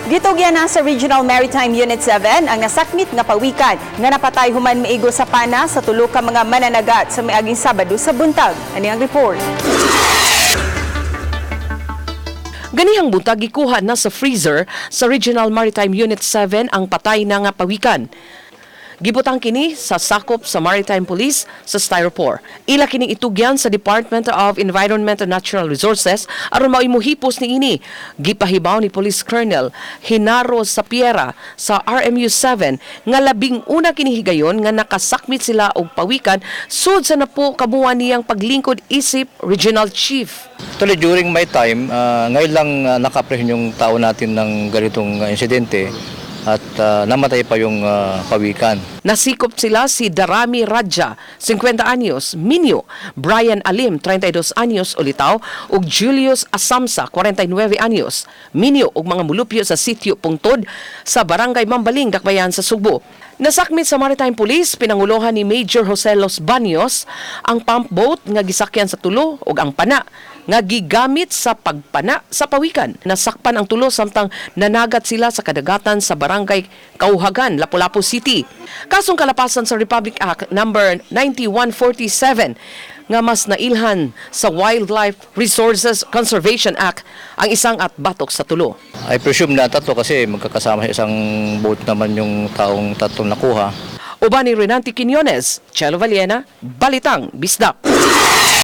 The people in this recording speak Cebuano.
Gitugyan na sa Regional Maritime Unit 7 ang nasakmit nga pawikan nga napatay human maigo sa pana sa tulo ka mga mananagat sa miaging Sabado sa buntag. Ani ang report. Ganihang buntag, gikuha na sa freezer sa Regional Maritime Unit 7 ang patay na nga pawikan. Gibutang kini sa sakop sa Maritime Police sa Styropor. Ila kining itugyan sa Department of Environment and Natural Resources aron maoy mohipos niini. Gipahibaw ni Police Colonel Hinaro Sapiera sa RMU 7 nga 11 kini higayon nga nakasakmit sila og pawikan sud sa napo kabuan niyang paglingkod isip Regional Chief. Actually, during my time, ngayon lang naka-apprehend yung tao natin ng ganitong insidente at namatay pa yung pawikan. Nasikop sila si Darami Raja, 50 anyos, Minyo, Brian Alim, 32 anyos, Ulitaw, ug Julius Asamsa, 49 anyos, Minyo ug mga mulupyo sa sitio Pungtod sa Barangay Mambaling, Dakbayan sa Sugbo. Nasakmit sa Maritime Police, pinanguluhan ni Major Jose Los Baños, ang pump boat nga gisakyan sa tulo ug ang pana nga gigamit sa pagpana sa pawikan. Nasakpan ang tulo samtang nanagat sila sa kadagatan sa Barangay Kauhagan, Lapu-Lapu City. Kasong kalapasan sa Republic Act number 9147 nga mas nailhan sa Wildlife Resources Conservation Act ang isang at batok sa tulo. I presume na tatlo kasi magkakasama sa isang boat naman yung taong tatlong nakuha. Uban ni Renante Quiñones, Chelo Valiena, Balitang Bisdak.